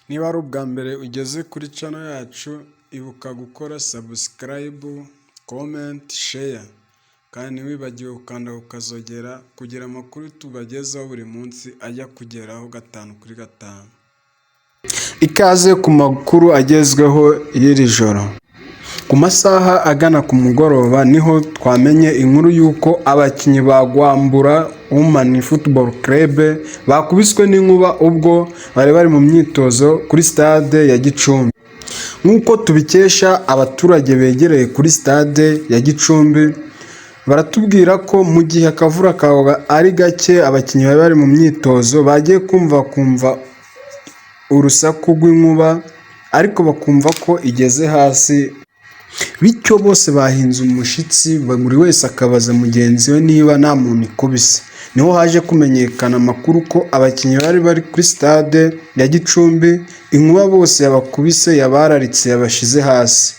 Niba ari ubwa mbere ugeze kuri channel yacu, ibuka gukora subscribe, comment, share, kandi ntiwibagirwe gukanda ku kazogera kugira amakuru tubagezaho buri munsi ajye akugeraho gatanu kuri gatanu. Ikaze ku makuru agezweho y'iri joro. Ku masaha agana ku mugoroba niho twamenye inkuru y'uko abakinnyi ba Rwambura Women Football Club bakubiswe n'inkuba ubwo bari bari mu myitozo kuri stade ya Gicumbi. Nk'uko tubikesha abaturage begereye kuri stade ya Gicumbi, baratubwira ko mu gihe akavura kagwaga ari gake, abakinnyi bari bari mu myitozo bagiye kumva kumva urusaku rw'inkuba, ariko bakumva ko igeze hasi, bityo bose bahinze umushyitsi, buri wese akabaza mugenzi we niba nta muntu ikubise. Niho haje kumenyekana amakuru ko abakinnyi bari bari kuri stade ya Gicumbi inkuba bose yabakubise, yabararitse, yabashyize hasi.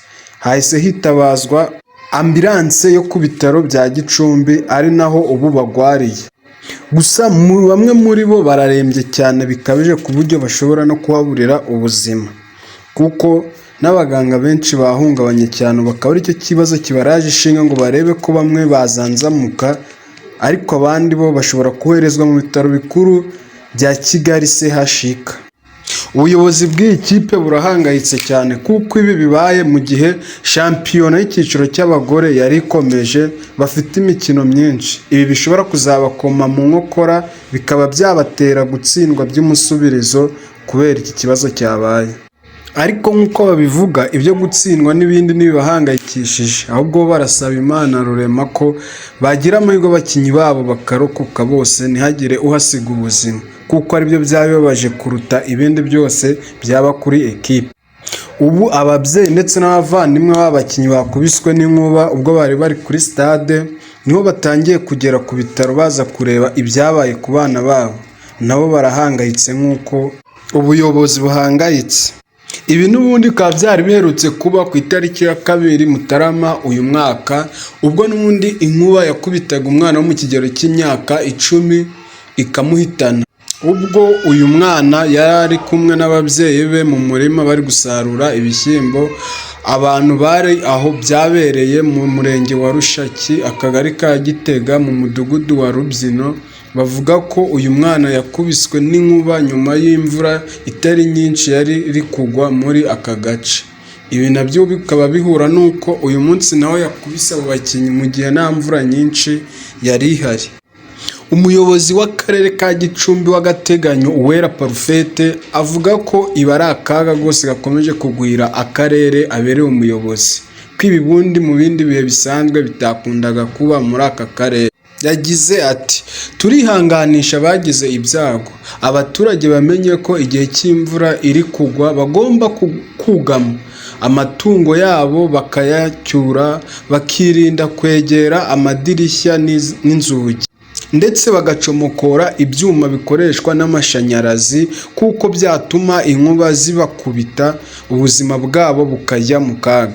Hahise hitabazwa ambulance yo ku bitaro bya Gicumbi, ari naho ubu bagwariye. Gusa bamwe muri bo bararembye cyane bikabije ku buryo bashobora no kuhaburira ubuzima, kuko n'abaganga benshi bahungabanye cyane, bakaba aricyo kibazo kibaraje ishinga ngo barebe ko bamwe bazanzamuka, ariko abandi bo bashobora koherezwa mu bitaro bikuru bya Kigali CHUK. Ubuyobozi bw'iyi kipe burahangayitse cyane kuko ibi bibaye mu gihe shampiyona y'icyiciro cy'abagore yari ikomeje, bafite imikino myinshi. Ibi bishobora kuzabakoma mu nkokora bikaba byabatera gutsindwa by'umusubirizo kubera iki kibazo cyabaye. Ariko nk'uko babivuga, ibyo gutsindwa n'ibindi ntibibahangayikishije, ahubwo bo barasaba Imana Rurema ko bagira amahirwe abakinnyi babo bakarokoka bose, ntihagire uhasiga ubuzima, kuko aribyo byaba bibabaje kuruta ibindi byose byaba kuri ekipe. Ubu ababyeyi ndetse n'abavandimwe b'abakinnyi bakubiswe n'inkuba ubwo bari bari kuri stade niho batangiye kugera ku bitaro baza kureba ibyabaye ku bana babo, nabo barahangayitse nk'uko ubuyobozi buhangayitse. Ibi n'ubundi bikaba byari biherutse kuba ku itariki ya 2 Mutarama uyu mwaka, ubwo n'ubundi inkuba yakubitaga umwana wo mu kigero cy'imyaka 10 ikamuhitana. Ubwo uyu mwana yari ari kumwe n'ababyeyi be mu murima bari gusarura ibishyimbo, abantu bari aho byabereye mu murenge wa Rushaki, akagari ka Gitega, mu mudugudu wa Rubyino, bavuga ko uyu mwana yakubiswe n'inkuba nyuma y'imvura itari nyinshi yari iri kugwa muri aka gace. Ibi nabyo bikaba bihura n'uko uyu munsi nawe yakubise abo bakinnyi mu gihe nta mvura nyinshi yari ihari. Umuyobozi w'Akarere ka Gicumbi w'agateganyo, Uwera Parfaite, avuga ko ibi ari akaga rwose gakomeje kugwira akarere abereye umuyobozi, ko ibi ubundi mu bindi bihe bisanzwe bitakundaga kuba muri aka karere. Yagize ati "Turihanganisha abagize ibyago, abaturage bamenye ko igihe cy'imvura iri kugwa bagomba kugama amatungo yabo bakayacyura, bakirinda kwegera amadirishya n'inzugi, ndetse bagacomokora ibyuma bikoreshwa n'amashanyarazi kuko byatuma inkuba zibakubita ubuzima bwabo bukajya mu kaga."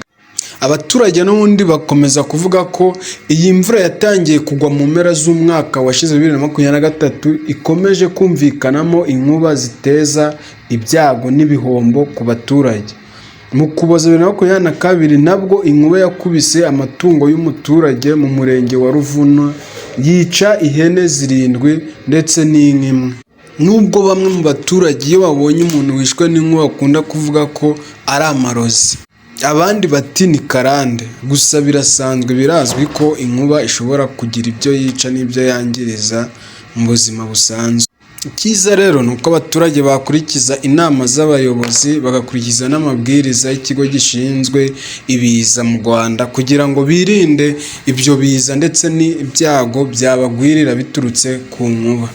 Abaturage n'ubundi bakomeza kuvuga ko iyi mvura yatangiye kugwa mu mpera z'umwaka washize 2023 ikomeje kumvikanamo inkuba ziteza ibyago n'ibihombo ku baturage. Mu Ukuboza 2022 nabwo inkuba yakubise amatungo y'umuturage mu murenge wa Ruvuna, yica ihene zirindwi ndetse n'inka imwe. Nubwo bamwe mu baturage iyo babonye umuntu wishwe n'inkuba bakunda kuvuga ko ari amarozi, abandi bati ni karande, gusa birasanzwe, birazwi ko inkuba ishobora kugira ibyo yica n'ibyo yangiriza mu buzima busanzwe. Icyiza rero ni uko abaturage bakurikiza inama z'abayobozi, bagakurikiza n'amabwiriza y'ikigo gishinzwe ibiza mu Rwanda kugira ngo birinde ibyo biza ndetse n'ibyago byabagwirira biturutse ku nkuba.